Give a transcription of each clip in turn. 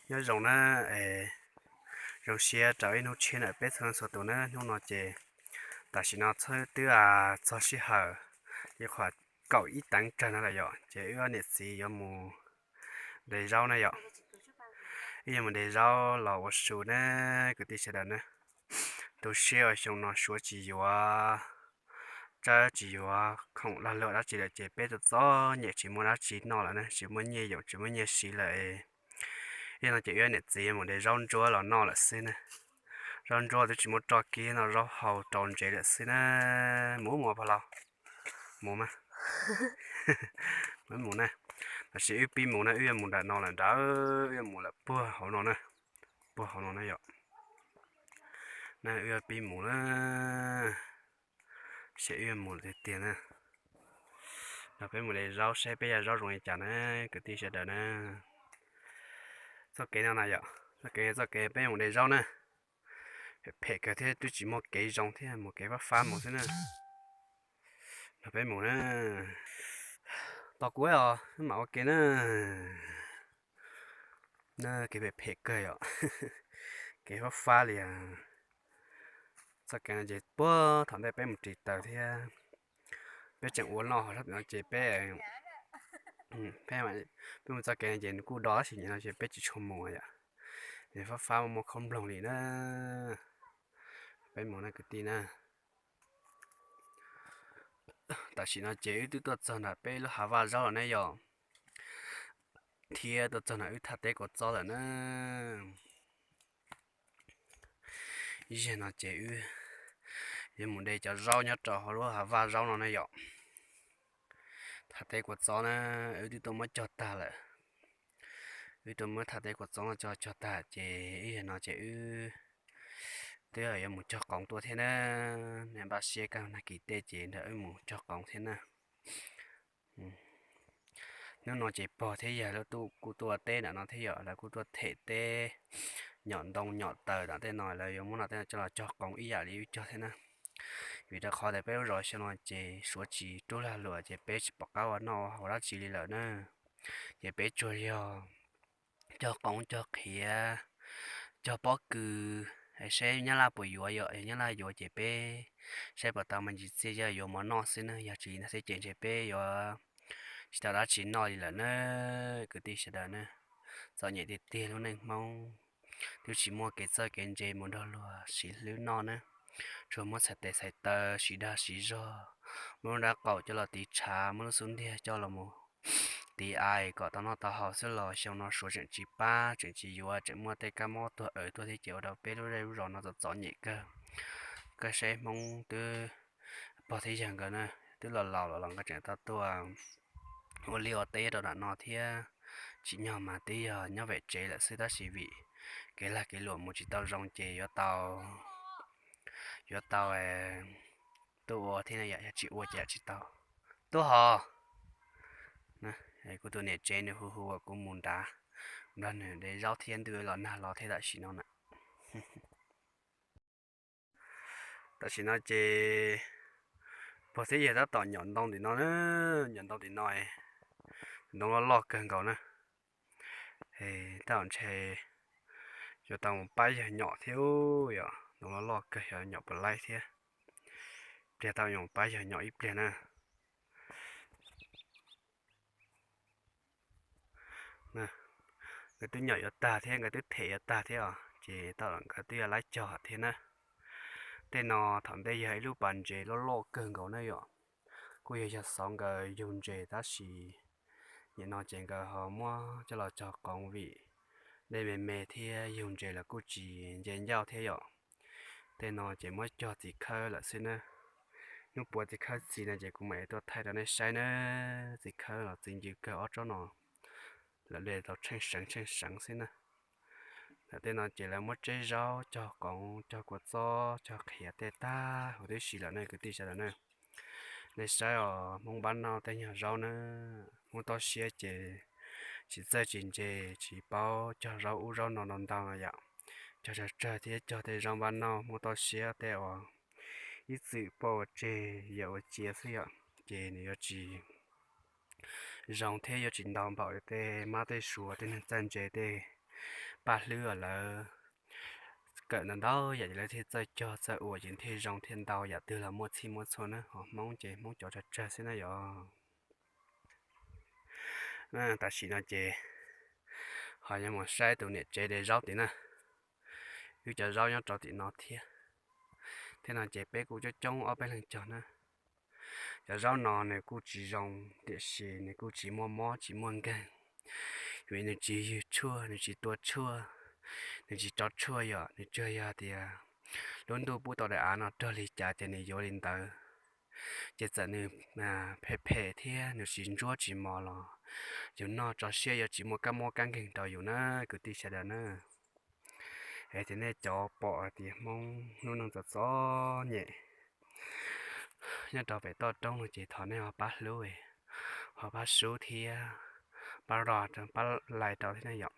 Nyob zoo na, es zoo siab rau ib hnub tshiab ntawm peb txhua leej txhua tus na. Hnub no ces tam sim no twb txog sij hawm li qhuas kaum ib teev tsawg no lawm yom, ces wb niam txiv yuav mus de zaub na yom. Wb yuav mus de zaub los ua su na, kwv tij sawv daws na. Tu siab uas xyoo no suav tsis yuav tsawb tsis yuav khoom lag luam dab tsi lawm ces peb txom txom nyem tsis muaj dab tsi noj lawm na, tsis muaj nyiaj yoom tsis muaj nyiaj siv lawm. Yog no ces wb niam txiv mus de zaub ntsuab los noj lawm xwb na. Zaub ntsuab twb tsis muaj roj kiv no, zaub hau rau ntsev lawm xwb na. Mus mus pog laus, mus mas, mus na. Tab sis wb pib mus na, wb yuav mus nram no lawm nrad, wb yuav mus lawm puag hauv no na, puag hauv no na yom. Na wb yuav pib mus na, seb wb yuav mus tiag tiag na. Los peb mus de zaub seb peb yog zaub zoo li cas na, kwv tij sawv daws na. Txoj kev no na yom, txoj kev, txoj kev peb mus de zaub na. Phem kawg thiab twb tsis muaj kev zoo thiab, mus kev fab fab mus xwb na. Los peb mus na. Tos kuv os, mam ua ke na. Na kev phem phem kawg yom. Kev fab fab li. Txoj kev no ces puag thaum ntej peb mus ris taws thiab peb tseem ua noj ho sab tim no ces peb, peb mus txoj kev no ces nws kuj do tab sis nim no ces peb tsis tshua mus yom. Nws fab fab muaj khaub nploog li na. Peb mus na kwv tij na. Tam sim no ces wb twb tuaj txog nram peb lub hav vaj zaub lawm ne yom, thiab tuaj txog nram wb thaj teb kua txob lawm na. Ib zaug no ces wb yuav mus de cov zaub nyob rau hauv lub hav vaj zaub no ne yom. Thaj teb kua txob na, wb twb tuaj muab cog tag lawm. Wb tuaj muab thaj teb kua txob no cog cog tag ces ib zaug no ces wb twb yuav mus cog qoov tuaj thiab na. Nej npaj siab kaj nag kis tej ces nrog wb mus cog qoov thiab na. Hnub no ces pog thiab yawg lawv kuj tuaj teb nram no thiab yom, lawv kuj tuaj them teb, nyom ntoo nyom taws nram tej no, lawv yuav muab nram tej no coj los cog qoov ib yam li wb cog thiab na. Vim rau qhov tias peb lub zos xyoo no ces suav tsis rub lag luam ces peb tsis pom qab ua noj ua haus dab tsi li lawm na. Ces peb tsuas yog cog qoov cog qhiav, cog pob kws, seb nyab laj puas yuav, yog nyab laj yuav ces peb saib puas tau me ntsis txiaj coj yuav mov noj xwb na, yog tsis li ntawd xwb ces ntshe peb yuav tsis tau dab tsi noj li lawm na, kwv tij sawv daws na. Txom nyem tiag tiag lub neej Hmoob, twb tsis muaj kev txawj kev ntse mus nrog luag siv hlwb noj na, tsuas muab txhais tes txhais taw siv dag siv zog, muab lub nrab qaum coj los tiv tshav, muab lub xub ntiag coj los mus tiv ais kom tau noj tau haus xwb los xyoo no suav tseem tsis pab tseem tsis yuav, tseem muaj tej kab mob tuag awv tuaj thiab ces ua rau peb lub zej lub zos no txom txom nyem kawg. Koj saib Hmoob twb, pog thiab yawg nkawd na, twb los laus los los nkawd tseem tau tuaj ua liaj ua teb rau nram no thiab. Tsim nyog mas twb yog nyob pem tsev lawm xwb tab sis vim kev lag kev luam mus tsis tau zoo ces yuav tau, yuav tau tuaj ua thiab na yom, yog tsis ua ces tsis tau. Tuaj hos. Kuv tus niam tsev nws hu hu uas kuv mus nrad, nrog nws de zaub thiab ntuj los nag los thiab tam sim no na. Tam sim no ces pog thiab yawg tab tom nyom ntoo tim no, nyom ntoo tim no, ntoo loj loj kawg nkaus na. Tab tom ntshe yuav tau mus pab yawg nyom thiab, yog ntoo loj loj kawg, yog nyom puas laib thiab. Pliag tau mus pab yawg nyom ib pliag na. Nkawd twb nyom yuav tag thiab, nkawd twb them yuav tag thiab os, ces tab tom nkawd twb yuav laib cog thiab na. Tej no thaum ntej yog ib lub pas ntses loj loj kawg nkaus na yom. Kuj yog yog xov nkawd yug ntses tab sis nim no ces nkawd ho muab coj los cog qoov vim dej me me thiab yug ntses los kuj tsis nce ncauj thiab yom. Tej no ces muab cog txiv khawb lawm xwb na. Hnub puav txiv khawb txi no ces kuv mam li tuaj thaij rau nej saib na. Txiv khawb los txi ncw kawg ob tsob no, lawv de tau tsheej seev tsheej seev xwb na. Ntawm tej no ces lawv muab tseb zaub cog qoov cog kua txob cog qhiav tej tag huv tib si lawm ne kwv tij sawv daws na. Nej saib os, Hmoob npab noj tej nyuag zaub na, Hmoob toj siab ces tsis txawj tsis ntse, tsis paub cog zaub ub zaub no ntau ntau no yom. Cog tsawg tsawg thiab cog tej zaub npab noj Hmoob toj siab tej uas ib txwm poj ua tseg yawm ua cia xwb yom, ces nws yuav tsis zoo thiab yuav tsis ntau npaum li tej mab tej suav tej neeg txawj ntse tej paj hlwb lawv kawm ntau ntau yam ces lawv thiaj txawj cog txawj ua ces thiaj zoo thiaj ntau, yam twg los muaj txhij muaj txhua na, ho Hmoob ces Hmoob cov tsawg tsawg xwb na yom. Tam sim no ces ho yuav mus saib tus niam tsev de zaub tim na, wb cov zaub nyob rau tim no thiab. Thiab no ces peb kuj coob coob ob peb leeg cog na. Cov zaub no nws kuj tsis zoo, tiam sis nws kuj tsis muaj mob tsis muaj nkeeg, vim nws tsis ywg tshuaj, nws tsis tua tshuaj, nws tsis tso tshuaj yom, nws tsuas yog tias lub ntuj pub tau daim av no rog li cas ces nws yuav li ntawd. Ces txawm nws phem phem thiab nws tsis ntsuab tsis mos los yus noj tso siab yuav tsis muaj kab mob kab nkeeg rau yus na, kwv tij sawv daws na. Es tias nej cov pom hais tias Hmoob lub neej txom txom nyem nyob rau pem toj roob no ces thov nej ho pab hlub, ho pab sub thiab pab ro, pab like rau thiab na yom.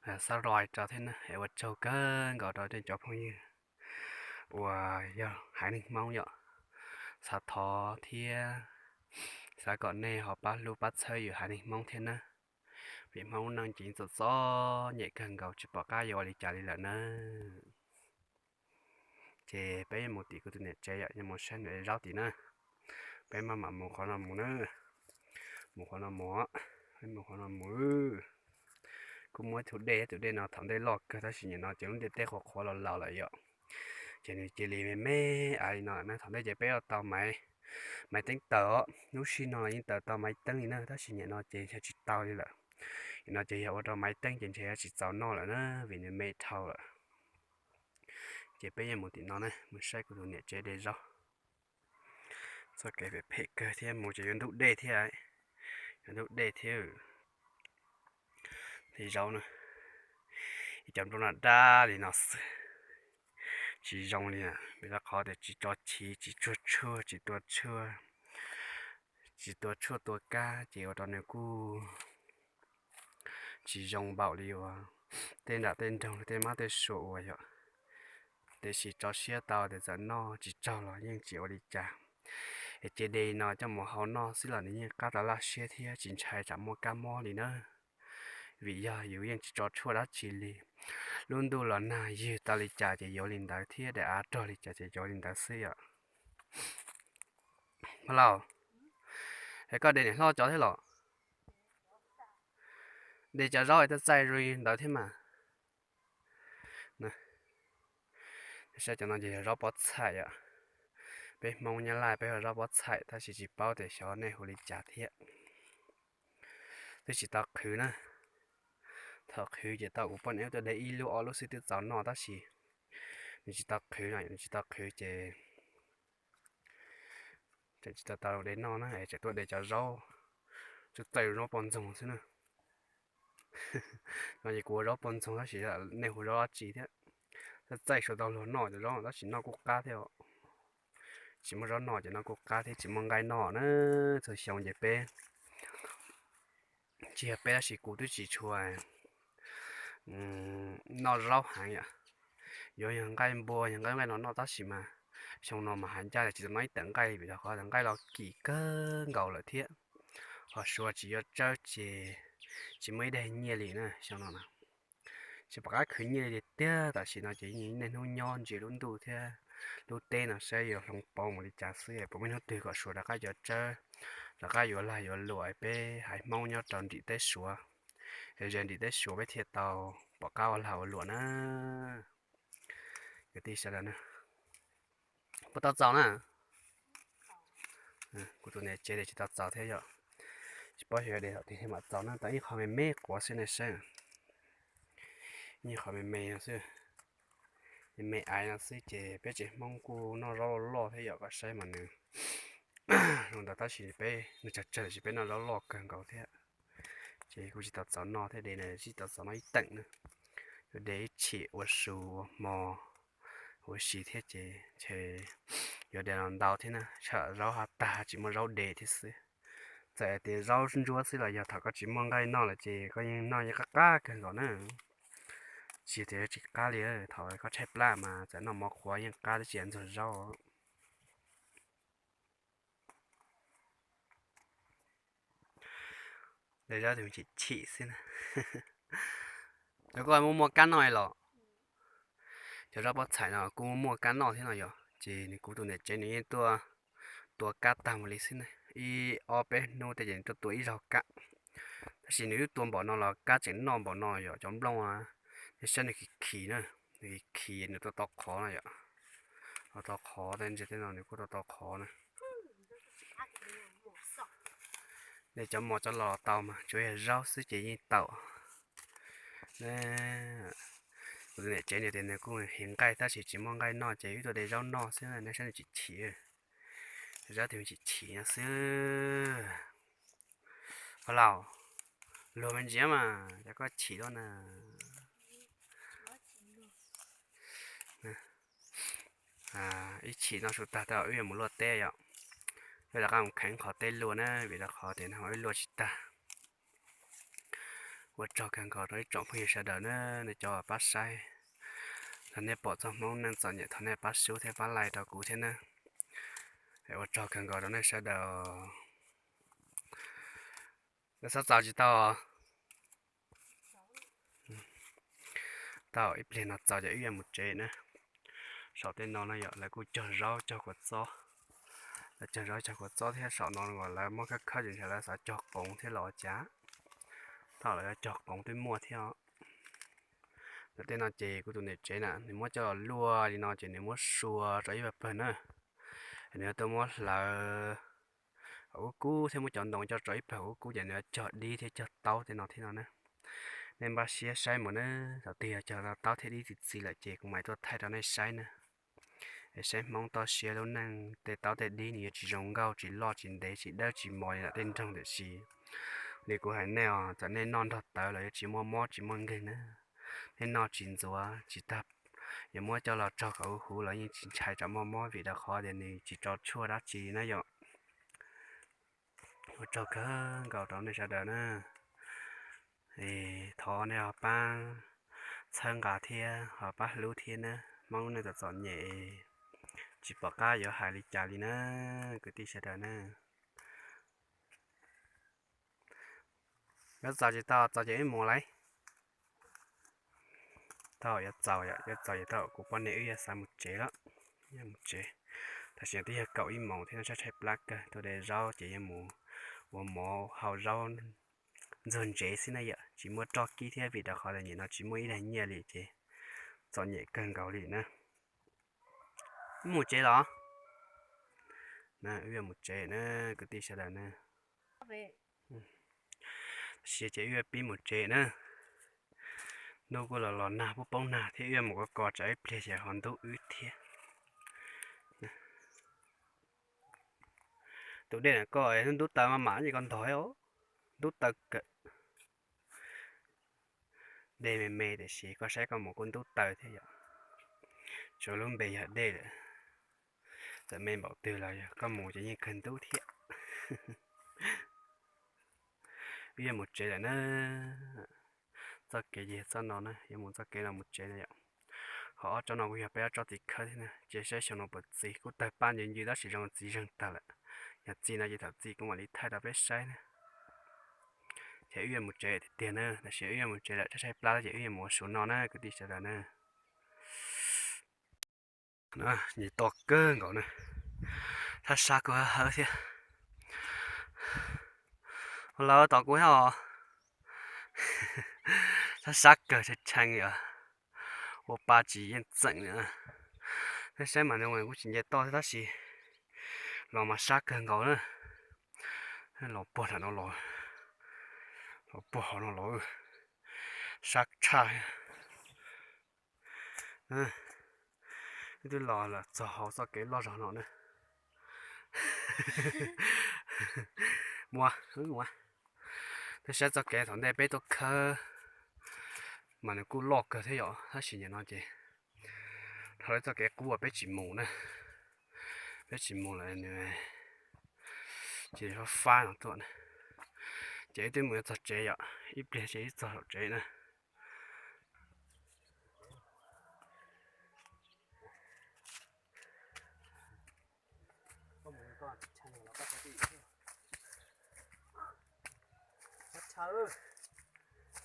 Subscribe rau thiab na, es ua tsaug kawg nkaus rau nej cov phooj ywg uas yog haiv neeg Hmoob yom. Xav thov thiab xav kom nej ho pab hlub pab txhawb yus haiv neeg Hmoob thiab na, vim Hmoob lub neej ces txom txom nyem kawg nkaus tsis pom qab yuav ua li cas li lawm na. Ces peb yuav mus tim kuv tus niam tsev yom, yuav mus saib nws de zaub tim na. Peb maj mam mus qhov no mus na, mus qhov no mus, peb mus qhov no mus. Kuj muaj ib tug dej, tus dej no thaum ntej loj kawg tab sis nim no ces lub ntiaj teb qhuav qhuav los laus lawm yom. Ces nws cia li me me av li no na, thaum ntej ces peb yuav tau maiv, maiv teeb taws os, lub sij no los yeej taws tau maiv teeb li na, tab sis nim no ces yog tsis tau li lawm. Nim no ces yog ua rau maiv teeb ces ntshe yuav tsis txaus noj lawm na, vim nws me dhau lawm. Ces peb yuav mus tim no na, mus saib kuv tus niam tsev de zaub. Txoj kev phem phem kawg thiab, mus ces yuav ntub dej thiab, yuav ntub dej thiab. Tej zaub na, ib co nplooj no dab li no xwb, tsis zoo li na, vim rau qhov tias tsis tso chiv, tsis tsuag tshuaj, tsis tua tshuaj, tsis tua tshuaj tua kab ces ua rau nws kuj tsis zoo npaum li uas tej nram tej nroog tej mab tej sua ua yom. Tiam sis tso siab tau tias txawm noj tsis tsaug los yeej tsis ua li cas. Es cia de no coj mus hau noj xwb los nws yeej qab tau laj siab thiab tsis ntshai tsam muaj kab mob li na. Vim yog yus yeej tsis tso tshuaj dab tsi li. Lub ntuj los nag ywg tau li cas ces yuav li ntawd thiab daim av rog li cas ces yuav li ntawd xwb yom. Pog Lauj, es koj de niam hlob cov thiab los? De cov zaub es txaij txaij zoo li ntawd thiab mas. Saib cov no ces yog zaub pob txhais os. Peb Hmoob Nyab Laj peb hu zaub pob txhais tab sis tsis paub tias xyov nej hu li cas thiab. Twb tsis tau qhwv na. Thaum qhwv ces tau kuv poj niam tuaj de ib lub ob lub xwb twb txaus noj tab sis nws tsis tau qhwv no, nws tsis tau qhwv ces tseem tsis tau tau de noj na, tseem tuaj de cov zaub txaij txaij zaub poj ntxoog xwb na. No ces kuv ua zaub poj ntxoog tab sis nej hu zaub dab tsi thiab? Txaij txaij suav tau luag noj cov zaub tab sis noj kuj qab thiab. Tsis muaj zaub noj ces noj kuj qab thiab tsis muaj nqaij noj na. Txhua xyoo ces peb, tsis yog peb tab sis kuv twb tsis tshua noj zaub heev yom. Yuav yog nqaij npua yog nqaij nqaij no noj tab sis mas xyoo no mas hais ncaj tias tsis tau noj ib tawm nqaij vim rau qhov tias nqaij los kim kawg nkaus lawm thiab. Ho suav tsis yuav tsawb ces tsis muaj ib daig nyiaj li na xyoo no na. Tsis pom qab khwv nyiaj li tiag, tam sim no ces niaj hnub nyob ntsia lub ntuj thiab lub teb no saib yuav hloov pauv mus li cas xwb, puas muaj hnub twg kom suav rov qab yuav tsawb, rov qab yuav lag yuav luam peb haiv Hmoob nyob rau nrim teb suav, es ze nrim teb suav peb thiaj tau pom qab ua lag ua luam na. Kwv tij sawv daws na, puas tau txaus na? Kuv tus niam tsev ces tsis tau txaus thiab yom. Tsis paub xyov yuav de thaum twg thiaj mam txaus na, tau ib qho me me quav xwb nej saib. Ib qho me me no xwb, me me aiv no xwb ces peb tsev Hmoob kuj noj zaub loj loj thiab yom, koj saib mas nws zoo ntawd tab sis peb nws tsawg tsawg sis peb noj zaub loj kawg nkaus thiab. Ces kuj tsis tau txaus noj thiab, de na tsis tau txaus noj ib teem na. Yuav de ib chim ua su ua hmo ua si thiab ces ntshe yuav de los ntau thiab na, tsham zaub haj tag tsis muaj zaub de thiab xwb. Txawm tias zaub ntsuab xwb los yog thaum koj tsis muaj nqaij noj lawm ces koj yeej noj yeej qab qab kawg nkaus na. Tsis tias tsis qab li, thaum koj tshaib plab mas txawm noj mov qhuav yeej qab twb tsis ntxuag zaub. De zaub tus chim chim xwb na. Cov koj muaj muaj kab noj los? Cov zaub pob txhais no kuj muaj muaj kab noj thiab no yom. Ces nws kuv tus niam tsev nws yeej tuaj tua kab tag mus li xwb ne. Ib ob peb hnub tej ces nws tuaj tua ib zaug kab. Tab sis nws twb tua npaum no los kab tseem noj npaum no yom, cov nplooj. Nej saib nws khi khi na, nws khi khi nws tuaj tau qhov no yom. Tau tau qhov tej ntsis tej no nws kuj tau tau qhov na. Nej cov mos cov los tau mas tsuas yog zaub xwb ces yeej tau. Kuv tus niam tsev nws tias nws kuj hiv nqaij tab sis tsis muaj nqaij noj ces wb tuaj de zaub noj xwb, nej saib nws chim chim. Zaub twb chim chim no xwb. Ua laus, luag me ntsis mas cov koj chim luaj na. Ib chim no su tag tau wb yuav mus luaj teb yom. Wb rov qab mus kheev qhov teb luaj na vim rau qhov tias no wb luaj tsis tag. Ua tsaug kawg nkaus rau ib tsoom phooj ywg sawv daws na, nej cov pab saib. Thaum nej pom txog Hmoob neej txom nyem thov nej pab sub thiab pab like rau kuv thiab na. Ua tsaug kawg nkaus rau nej sawv daws. Lawv xav txaus tsis tau. Tau ib pliag no txaus ces wb yuav mus tsev na. Saum tej no no yom lawv kuj cog zaub cog kua txob. Lawv cog zaub cog kua txob thiab saum no uas lawv muab khawb khawb ces lawv xav cog qoov thiab los ua cas. Thaum lawv yuav cog qoov twb muaj thiab. Ntawm tej no ces kuv tus niam tsev na nws muab coj los luaj li no ces nws muab sua rau ib pawg pawg na. Nws yuav tuaj muab hlawv hauv kub kub thiab muab cov ntoo coj rau ib pawg hauv kub kub ces nws yuav cog dib thiab cog taub tej no thiab no na. Nej npaj siab saib mus na, thaum twg yog cog taub thiab dib txi txiv lawm ces kuv mam tuaj thaij rau nej saib na. Es saib Hmoob toj siab lub neej tej taub tej dib nws yuav tsis zoo nkauj tsis loj tsis ntev tsis dawb tsis mos li ntawm tej nroog tiam sis li kuv hais nej os, txawm nej noj nrog tawv los yuav tsis muaj mob tsis muaj nkeeg na. Nej noj tsis ntxuav tsis tag, yuav muab coj los raug kom huv huv los yeej tsis ntshai tsam muaj mob vim rau qhov tias nws tsis tso tshuaj dab tsi na yom. Ua tsaug kawg nkaus rau nej sawv daws na. Thov nej ho pab txhawb nqa thiab ho pab hlub thiab na. Hmoob lub neej txom txom nyem, tsis pom qab yuav hais li cas li na, kwv tij sawv daws na. Yuav txaus tsis tau, txaus ces wb mus lauj. Thaum yuav txaus, yuav txaus ces thaum kuv poj niam wb yuav xav mus tsev lawm, yuav mus tsev. Tam sim no twb yog kaum ib moos thiab no, tshaib tshaib plab kawg, tuaj de zaub ces yuav mus ua mov hau zaub ntxuag ntsev xwb na yom, tsis muaj roj kib thiab vim rau qhov tias nim no tsis muaj ib daig nyiaj li ces txom nyem kawg nkaus li na. Wb mus tsev los? Wb yuav mus tsev na, kwv tij sawv daws na. Sia ces wb yuav pib mus tsev na. Hnub kuj los los nag, poob poob nag thiab, wb yuav mus kov kos tsam ib pliag ces ho ntub wb thiab. Tus dej na koj hnub ntub taws mas mam li koj ntog os, ntub taws kawg. Dej me me tiam sis koj saib koj mus kuj ntub taws thiab yom. Tsuas lub npe yog dej lawm, txawm me npaum twg los yog koj mus ces yeej kawg ntub thiab. Wb yuav mus tsev lawm na. Txoj kev yog txoj no na, yuav mus txoj kev no mus tsev na yom. Ho ob tsob no kuj yog peb ob tsob txiv khawb thiab na, ces saib xyoo no puas txi, kuj tawg paj ncw ncw tab sis zoo txiv zeeg tag lawm. Yog txi no ces thaum txi kuv mam li thaij rau peb saib na. Ces wb yuav mus tsev tiag tiag na, tab sis wb yuav mus tsev lawm, tshaib tshaib plab ces wb yuav mus ua su no na kwv tij sawv daws na. Nyias to kawg nkaus na, thaj sab kuj hawb hawb thiab. Ua lawv tos kuv thiab os. Thaj sab kawg tshee tshee os, ua pa tsis yeej txeem na. Nej saib mas nws kuj tsis nce toj thiab tab sis los mas sab kawg nkaus na. Los puag nram no los, los puag hauv no los, sab tshaj. Wb twb los lawm txog hauv txoj kev loj zog no na. Mus, mus. Peb saib txoj kev thaum ntej peb tuaj khawb mas nws kuj loj kawg thiab yom, tab sis nim no ces dhau li txoj kev qub uas peb tsis mus na, peb tsis mus lawm nws ces fab fab no tuaj na. Ces wb twb mus yuav txog tsev yom, ib pliag ces wb txog saum tsev na.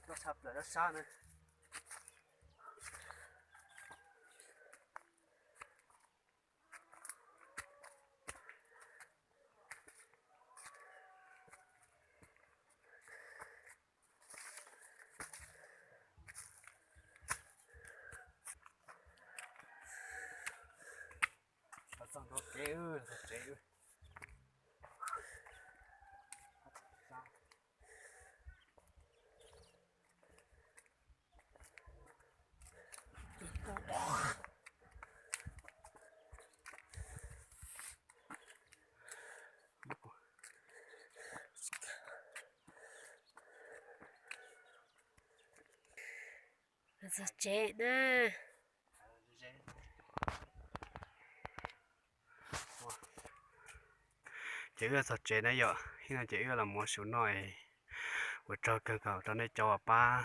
Tshaj plaws sab na. Txog tsev, txog tsev. Txog tsev na. Ces wb txog tsev na yom, ib no ces wb los mus ua su no es ua tsaug kawg nkaus rau nej cov uas pab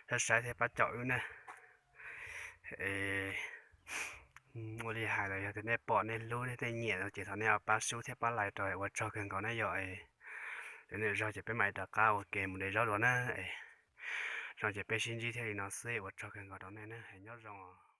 saib saib thiab pab caum wb na. Es ua li hais los yog tias nej pom nej hlub nej tej nyiam no ces thov nej pab sub thiab pab like rau, ua tsaug kawg nkaus na yom. Lwm lwm zaug ces peb mam li rov qab ua ke mus de zaub dua na. Zoo ces peb sib ntsib thiab li no xwb, ua tsaug kawg nkaus rau nej na, nyob zoo.